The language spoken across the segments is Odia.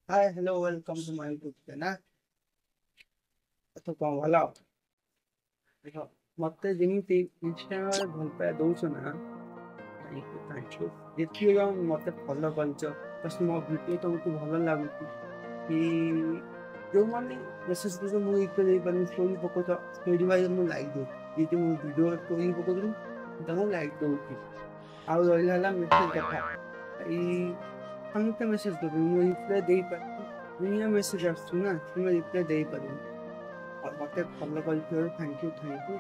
Hi, hello, welcome to my YouTube channel. ତ କଣ ଭଲ? ଦେଖ, ମତେ ଯେମିତି ଇନଷ୍ଟାଗ୍ରାମରେ ଭଲ ପାଇବା ଦଉଛ ନା, thank you, thank you. ଯେତିକି ଜଣ ମତେ ଫଲୋ କରିଛ, ପ୍ଲସ୍ ମୋ ଭିଡ଼ିଓ ତମକୁ ଭଲ ଲାଗୁଛି କି, ଯେଉଁମାନେ ମେସେଜ କରୁଛ, ମୁଁ ରିପ୍ଲାଏ ଦେଇପାରୁନି, ଷ୍ଟୋରି ପକଉଛ, ଷ୍ଟୋରି ଭାଇ ମୁଁ ଲାଇକ୍ ଦଉଛି। ଯେହେତୁ ମୁଁ ଭିଡ଼ିଓ ଷ୍ଟୋରି ପକଉଥିଲି, ତାଙ୍କୁ ଲାଇକ୍ ଦଉଛି। ଆଉ ରହିଲା ହେଲା ମେସେଜ କଥା, ଏଇ ସମସ୍ତେ ମେସେଜ କରୁଛନ୍ତି, ମୁଁ ରିପ୍ଲାଏ ଦେଇପାରୁନି। ଦୁନିଆ ମେସେଜ ଆସୁଛି ନା, ତୁମେ ରିପ୍ଲାଏ ଦେଇପାରିବନି। ଆଉ ମତେ ଫଲୋ କରିଥିବାରୁ thank you, thank you.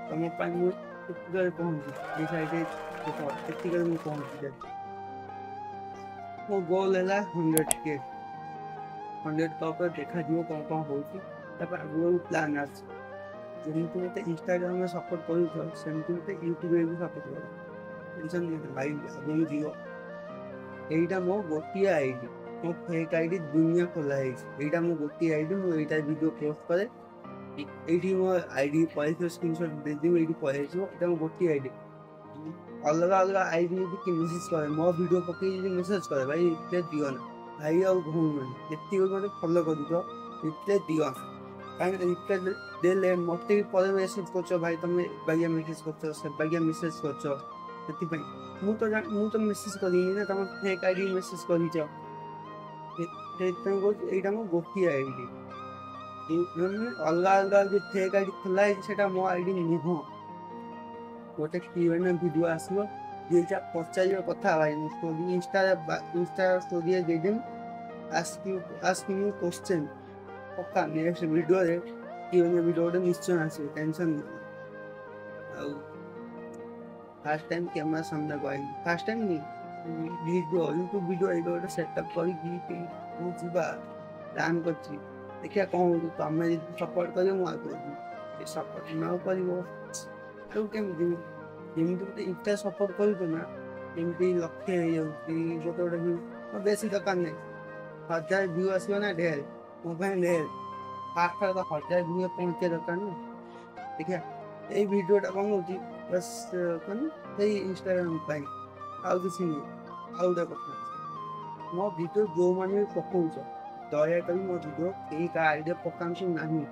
ତମ ପାଇଁ ମୁଁ ଏତିକରେ ପହଞ୍ଚି ଏଇ ସାଇଡ଼ରେ ଦେଖ, ଏତିକରେ ମୁଁ ପହଞ୍ଚି ଯାଇଛି। ମୋ ଗୋଲ୍ ହେଲା 100K। 100 ପରେ ଦେଖାଯିବ କ'ଣ କ'ଣ ହେଉଛି। ତାପରେ ଆଗକୁ ପ୍ଲାନ୍ ଅଛି। ଯେମିତି ମୋତେ ଇନଷ୍ଟାଗ୍ରାମରେ ସପୋର୍ଟ କରୁଛ, ସେମିତି ମୋତେ ୟୁଟ୍ୟୁବରେ ବି ସପୋର୍ଟ କର। ଟେନସନ୍ ନିଅନି ଭାଇ, ଆଗକୁ ଯିବ। ଏଇଟା ମୋ ଗୋଟିଏ ଆଇଡି। ମୋ ଫେକ୍ ଆଇଡି ଦୁନିଆ ଖୋଲା ହେଇଛି। ଏଇଟା ମୋ ଗୋଟିଏ ଆଇଡି। ମୁଁ ଏଇଟା ଭିଡ଼ିଓ ପୋଷ୍ଟ କରେ। ଏଇଠି ମୋ ଆଇଡି ପଳେଇଥିବ, ସ୍କ୍ରିନସଟ୍ ଦେଇଦେବି, ଏଇଠି ପଳେଇ ଆସିବ। ଏଇଟା ମୋ ଗୋଟିଏ ଆଇଡି। ଅଲଗା ଅଲଗା ଆଇଡି ଯଦି କିଏ ମେସେଜ କରେ, ମୋ ଭିଡ଼ିଓ ପକେଇ ଯଦି ମେସେଜ କରେ, ଭାଇ ରିପ୍ଲାଏ ଦିଅ ନା। ଭାଇ ଆଉ ଭଉଣୀମାନେ, ଯେତିକି ମୋତେ ଫଲୋ କରୁଛ, ରିପ୍ଲାଏ ଦିଅ ନା। କାହିଁକି ରିପ୍ଲାଏ ଦେଲେ ମୋତେ ବି ପରେ ମେସେଜ କରୁଛ, ଭାଇ ତମେ ବାଗିଆ ମେସେଜ କରୁଛ, ସେ ବାଗିଆ ମେସେଜ କରୁଛ। ସେଥିପାଇଁ ମୁଁ ତ ମେସେଜ କରିନି ନା, ତମ ଫେକ୍ ଆଇଡି ମେସେଜ କରିଛ। ସେଇଥିପାଇଁ କହୁଛି, ଏଇଟା ମୋ ଗୋଟିଏ ଆଇଡି। ଅଲଗା ଅଲଗା ଯୋଉ ଫେକ୍ ଆଇଡି ଖୋଲା ହେଇଛି, ସେଇଟା ମୋ ଆଇଡି ନୁହଁ। ଗୋଟେ କ୍ୟୁଏନ୍ଏ ଭିଡ଼ିଓ ଆସିବ, ଯିଏ ଯାହା ପଚାରିବା କଥା ଭାଇ, ମୁଁ ଷ୍ଟୋରି ଇନଷ୍ଟା ଷ୍ଟୋରିରେ ଦେଇଦେବି, "ଆସ୍କ ମି କ୍ୱେଶ୍ଚନ୍"। ପକ୍କା ନେକ୍ସଟ ଭିଡ଼ିଓରେ କ୍ୟୁଏନ୍ଏ ଭିଡ଼ିଓ ଗୋଟେ ନିଶ୍ଚୟ ଆସିବ, ଟେନସନ୍ ନିଅନି। ଆଉ ଫାର୍ଷ୍ଟ ଟାଇମ୍ କ୍ୟାମେରା ସାମ୍ନାକୁ ଆଇଲି, first time video, YouTube video, ଏଇଟା ଗୋଟେ ସେଟଅପ୍ କରିକି ମୁଁ ଯିବା ପ୍ଲାନ୍ କରିଛି। ଦେଖିବା କ'ଣ ହେଉଛି। ତମେ ଯଦି ସପୋର୍ଟ କରିବ, ମୁଁ ଆଗକୁ ଯିବି। ସପୋର୍ଟ ନ କରିବ ଆଉ କେମିତି ଯିବି? ଯେମିତି ମୋତେ ଇନଷ୍ଟା ସପୋର୍ଟ କରୁଛ ନା, ଏମିତି ଲକ୍ଷେ ହେଇଯାଉଛି ଗୋଟେ ଗୋଟେ ଭିଉ। ବେଶୀ ଦରକାର ନାହିଁ, 1000 ଭିଉ ଆସିବ ନା ଢେର ମୋ ପାଇଁ, ଢେର। ଫାଷ୍ଟ ତ 1000 ଭିଉ ପହଞ୍ଚିବା ଦରକାର ନା। ଦେଖିବା, ଏଇ ଭିଡ଼ିଓଟା କ'ଣ ହେଉଛି, ବାସ୍ କ'ଣ ସେଇ ଇନଷ୍ଟାଗ୍ରାମ ପାଇଁ, ଆଉ କିଛି ନୁହେଁ। ଆଉ ଗୋଟେ କଥା, ମୋ ଭିଡ଼ିଓ ଯେଉଁମାନେ ବି ପକଉଛ, ଦୟାକରି ମୋ ଭିଡ଼ିଓ କେହି କାହା ଆଇଡ଼ିଆ ପକାନ୍ତୁ ନାହିଁ।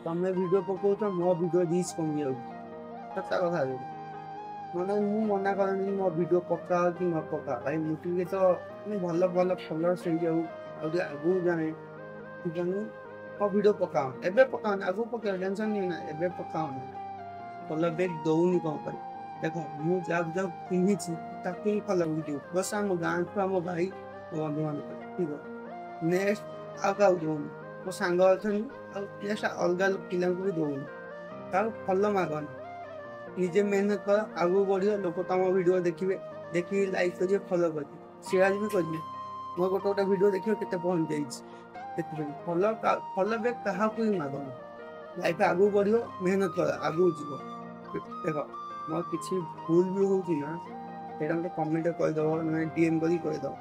ତମେ ଭିଡ଼ିଓ ପକଉଛ, ମୋ ଭିଡ଼ିଓ ରିଚ୍ କମି ଯାଉଛି। ସତ କଥା ଯୋଉଟା, ମାନେ ମୁଁ ମନା କରନି ମୋ ଭିଡ଼ିଓ ପକାଅ କି ନ ପକାଅ। ଭାଇ, ମୁଁ ଟିକେ ତ ମାନେ ଭଲ ଭଲ ଫଲୋଅର୍ସ ହେଇଯାଉ, ଆଉ ଟିକେ ଆଗକୁ ଯାଏ, ସେଥିପାଇଁ ମୋ ଭିଡ଼ିଓ ପକାଅ। ଏବେ ପକାଅନି, ଆଗକୁ ପକାଅ, ଟେନସନ୍ ନିଅ ନା। ଏବେ ପକାଅନି। ଫଲୋ ବ୍ୟାକ୍ ଦଉନି କ'ଣ ପାଇଁ? ଦେଖ, ମୁଁ ଯାହାକୁ ଯାହାକୁ ଚିହ୍ନିଛି, ତାକୁ ହିଁ ଫଲୋ ଦିଉ। ବସ୍ ଆମ ଗାଁ ଛୁଆ, ମୋ ଭାଇ, ମୋ ବନ୍ଧୁବାନ୍ଧବ, ଠିକ୍ ଅଛି। ନେକ୍ସଟ ଆଉ କାହାକୁ ଦଉନି। ମୋ ସାଙ୍ଗ ଅଛନ୍ତି, ଆଉ ନେକ୍ସଟ ଅଲଗା ପିଲାଙ୍କୁ ବି ଦଉନି। କାହାକୁ ଫଲୋ ମାଗନି। ନିଜେ ମେହନତ କର, ଆଗକୁ ବଢ଼ିବ, ଲୋକ ତମ ଭିଡ଼ିଓ ଦେଖିବେ, ଦେଖିକି ଲାଇକ୍ କରିବେ, ଫଲୋ କରିବେ, ସେୟାର ବି କରିବେ। ମୋ ଗୋଟେ ଗୋଟେ ଭିଡ଼ିଓ ଦେଖିବ କେତେ ପହଞ୍ଚି ଯାଇଛି। ସେଥିପାଇଁ ଫଲୋ ବ୍ୟାକ୍ କାହାକୁ ବି ମାଗନି। ଲାଇଫ୍ ଆଗକୁ ବଢ଼ିବ, ମେହନତ କର, ଆଗକୁ ଯିବ। ଦେଖ, ମୋର କିଛି ଭୁଲ ବି ହେଉଛି ନା, ସେଇଟା ମୋତେ କମେଣ୍ଟରେ କହିଦେବ, ନହେଲେ ଡିଏମ୍ କରିକି କହିଦେବ।